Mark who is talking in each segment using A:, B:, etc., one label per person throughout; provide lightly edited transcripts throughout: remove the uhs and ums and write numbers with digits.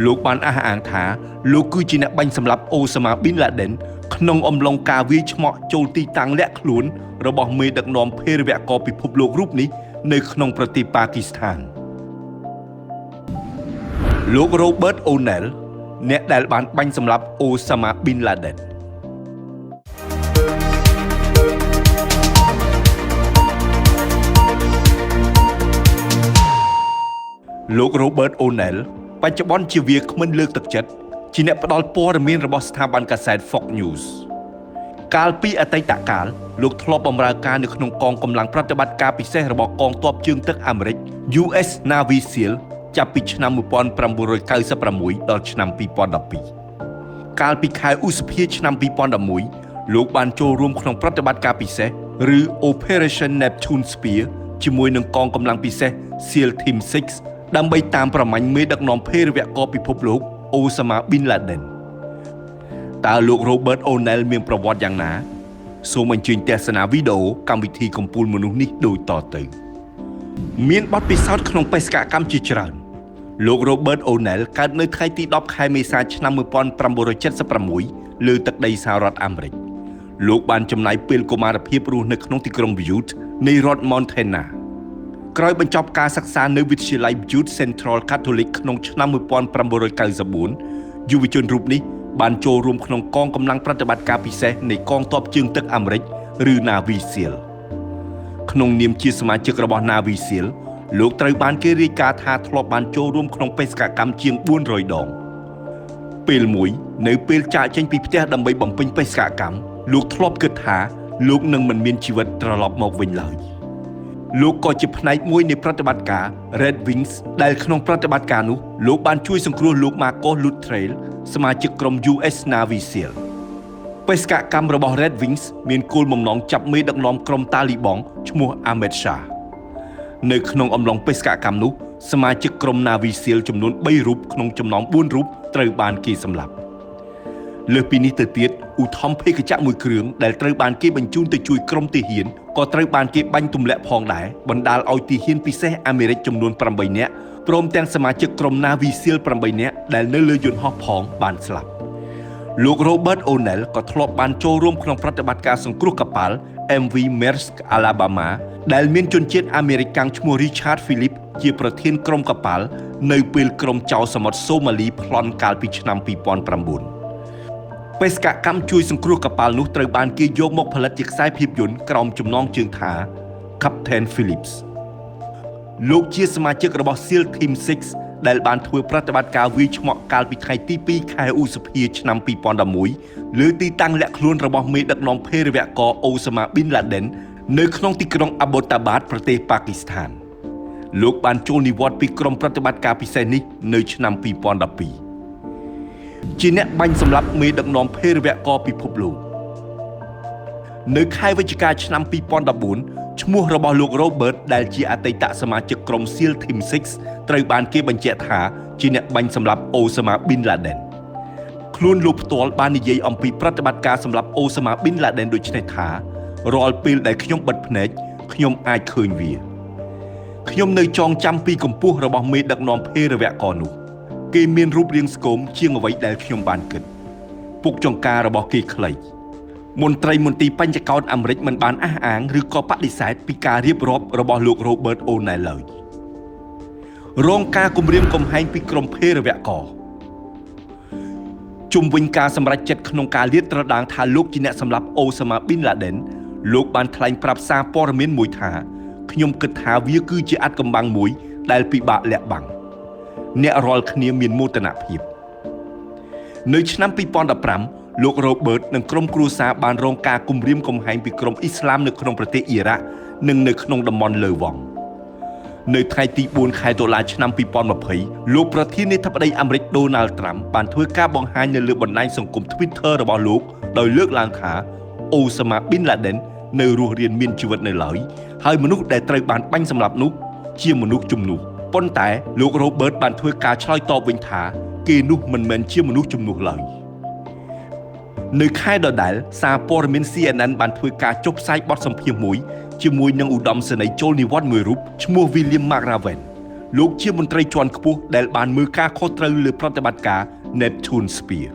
A: លោកបានអះអាងថាលោកគឺជាអ្នកបាញ់សម្លាប់អូសាម៉ាប៊ីនឡាដិនក្នុងអំឡុងការវាយឆ្មក់ចូលទីតាំងលាក់ខ្លួនរបស់មេដឹកនាំភេរវករពិភពលោករូបនេះនៅក្នុងប្រទេសប៉ាគីស្ថានលោក Robert O'Neill អ្នកដែលបានបាញ់សម្លាប់អូសាម៉ាប៊ីនឡាដិនលោក Robert O'Neill បច្ចុប្បន្នជាវាគ្មិនលើកទឹកចិត្តជាអ្នកផ្ដល់ព័ត៌មានរបស់ស្ថាប័នកាសែត Fox News កាលពីអតីតកាលលោកធ្លាប់បម្រើការនៅក្នុងកងកម្លាំងប្រតិបត្តិការពិសេសរបស់កងទ័ពជើងទឹកអាមេរិក US Navy SEAL ចាប់ពីឆ្នាំ1996ដល់ឆ្នាំ2012កាលពីខែឧសភាឆ្នាំ2011លោកបានចូលរួមក្នុងប្រតិបត្តិការពិសេសឬ Operation Neptune Spear ជាមួយនឹងកងកម្លាំងពិសេស SEAL Team 6ដើម្បីតាមប្រមាញ់មេដឹកនាំភេរវករពិភពលោកអូសាម៉ាប៊ីនឡាដិនតើលោក Robert O'Neill មានប្រវត្តិយ៉ាងណាសូមអញ្ជើញទស្សនាវីដេអូកម្មវិធីកំពូលមនុស្សនេះដូចតទៅមានបទពិសោធន៍ក្នុងបេសកកម្មជាច្រើនលោក Robert O'Neill កើតនៅថ្ងៃទី10ខែមេសាឆ្នាំ1976លើទឹកដីសហរដ្ឋអាមេរិកលោកបានចំណាយពេលកុមារភាពរស់នៅក្នុងទីក្រុង Butte នៃរដ្ឋ Montana ក្រោយបញ្ចប់ការសិក្សានៅវិទ្យាល័យ Butte Central Catholic ក្នុងឆ្នាំ1994យុវជនរូបនេះបានចូលរួមក្នុងកងកម្លាំងប្រតិបត្តិការពិសេសនៃកងទ័ពជើងទឹកអាមេរិកឬ Navy SEAL ក្នុងនាមជាសមាជិករបស់ Navy SEAL លោកត្រូវបានគេរាយការណ៍ថាធ្លាប់បានចូលរួមក្នុងបេសកកម្មជាង400ដងពេលមួយនៅពេលចាកចេញពីផ្ទះដើម្បីបំពេញបេសកកម្មលោកធ្លាប់គិតថាលោកនឹងមិនមានជីវិតត្រឡប់មកវិញឡើយលោកក៏ជាផ្នែកមួយនៃប្រតិបត្តិការ Red Wings ដែលក្នុងប្រតិបត្តិការនោះលោកបានជួយសង្គ្រោះលោក Marco Luttrell សមាជិកក្រុម US Navy SEAL បេសកកម្មរបស់ Red Wings មានគោលបំណងចាប់មេដឹកនាំក្រុមតាលីបង់ឈ្មោះ Ahmed Shah នៅក្នុងអំឡុងបេសកកម្មនោះសមាជិកក្រុម Navy SEAL ចំនួន3រូបក្នុងចំណោម4រូបត្រូវបានគេសម្លាប់លើសពីនេះទៅទៀតឧទ្ធម្ភាគចក្រមួយគ្រឿងដែលត្រូវបានគេបញ្ជូនទៅជួយក្រុមទាហានក៏ត្រូវបានគេបាញ់ទម្លាក់ផងដែរបណ្ដាលឲ្យទាហានពិសេសអាមេរិកចំនួន8នាក់ព្រមទាំងសមាជិកក្រុម Navy SEAL 8នាក់ដែលនៅលើយន្តហោះផងបានស្លាប់លោក Robert O'Neill ក៏ធ្លាប់បានចូលរួមក្នុងប្រតិបត្តិការសង្គ្រោះកប៉ាល់ MV Maersk Alabama ដែលមានជនជាតិអាមេរិកាំងឈ្មោះ Richard Phillips ជាប្រធានក្រុមកប៉ាល់នៅពេលក្រុមចោរសមុទ្រសូម៉ាលីប្លន់កាលពីឆ្នាំ2009បេសកកម្មជួយសង្គ្រោះកប៉ាល់នោះត្រូវបានគេយកមកផលិតជាខ្សែភាពយន្តក្រោមចំណងជើងថា Captain Phillips លោកជាសមាជិករបស់ SEAL Team 6ដែលបានធ្វើប្រតិបត្តិការវាយឆ្មក់កាលពីថ្ងៃទី2ខែឧសភាឆ្នាំ2011លើទីតាំងលាក់ខ្លួនរបស់មេដឹកនាំភេរវករអូសាម៉ាប៊ីនឡាដិននៅក្នុងទីក្រុងអាបូតាបាតប្រទេសប៉ាគីស្ថានលោកបានចូលនិវត្តន៍ពីក្រុមប្រតិបត្តិការពិសេសនេះនៅឆ្នាំ2012ជាអ្នកបាញ់សម្លាប់មេដឹកនាំភេរវករពិភពលោកនៅខែវិច្ឆិកាឆ្នាំ2014ឈ្មោះរបស់លោក Robert ដែលជាអតីតសមាជិកក្រុម SEAL Team 6ត្រូវបានគេបញ្ជាក់ថាជាអ្នកបាញ់សម្លាប់អូសាម៉ាប៊ីនឡាដិនខ្លួនលោកផ្ទាល់បាននិយាយអំពីប្រតិបត្តិការសម្លាប់អូសាម៉ាប៊ីនឡាដិនដូចនេះថារាល់ពេលដែលខ្ញុំបិទភ្នែកខ្ញុំអាចឃើញវាខ្ញុំនៅចងចាំពីកម្ពស់របស់មេដឹកនាំភេរវករនោះគេមានរូបរាងស្គមជាងអ្វីដែលខ្ញុំបានគិតពុកចង្ការរបស់គេខ្លីមន្ត្រីមន្ទីរបញ្ចកោណអាមេរិកមិនបានអះអាងឬក៏បដិសេធពីការរៀបរាប់របស់លោក Robert O'Neill ឡើយរងការគំរាមកំហែងពីក្រុមភេរវករជុំវិញការសម្រេចចិត្តក្នុងការលាតត្រដាងថាលោកជាអ្នកសម្លាប់អូសាម៉ាប៊ីនឡាដិនលោកបានថ្លែងប្រាប់សារព័ត៌មានមួយថាខ្ញុំគិតថាវាគឺជាអាថ៌កំបាំងមួយដែលពិបាកលាក់បាំងអ្នករាល់គ្នាមានមោទនភាពនៅឆ្នាំ2015លោក Robert និងក្រុមគ្រួសារបានរងការគំរាមកំហែងពីក្រុមអ៊ីស្លាមនៅក្នុងប្រទេសអ៊ីរ៉ាក់និងនៅក្នុងតំបន់លើវង់នៅថ្ងៃទី4ខែតុលាឆ្នាំ2020លោកប្រធានាធិបតីអាមេរិក Donald Trump បានធ្វើការបង្ហាញនៅលើបណ្ដាញសង្គម Twitter របស់លោកដោយលើកឡើងថាអូសាម៉ាប៊ីនឡាដិននៅរស់រានមានជីវិតនៅឡើយហើយមនុស្សដែលត្រូវបានបាញ់សម្លាប់នោះជាមនុស្សជំនួសប៉ុន្តែលោក Robert បានធ្វើការឆ្លើយតបវិញថាគេនោះមិនមែនជាមនុស្សជំនួសឡើយនៅខែដដែលសារព័ត៌មាន CNN បានធ្វើការចុះផ្សាយបទសម្ភាសន៍មួយជាមួយនឹងឧត្តមសេនីយ៍ចូលនិវត្តន៍មួយរូបឈ្មោះ William McRaven លោកជាមន្ត្រីជាន់ខ្ពស់ដែលបានមើលការខុសត្រូវលើប្រតិបត្តិការ Neptune Spear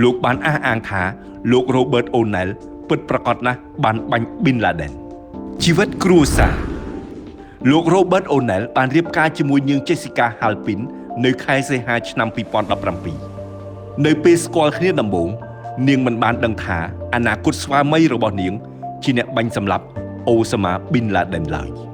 A: លោកបានអះអាងថាលោក Robert O'Neill ពិតប្រាកដណាស់បានបាញ់ Bin Laden ជីវិតគ្រួសារលោក Robert O'Neill បានរៀបការជាមួយនាង Jessica Halpin នៅខែសីហាឆ្នាំ2017នៅពេលស្គាល់គ្នាដំបូងនាងមិនបានដឹងថាអនាគតស្វាមីរបស់នាង ជាអ្នកបាញ់សម្លាប់អូសាម៉ាប៊ីនឡាដិនឡើយ។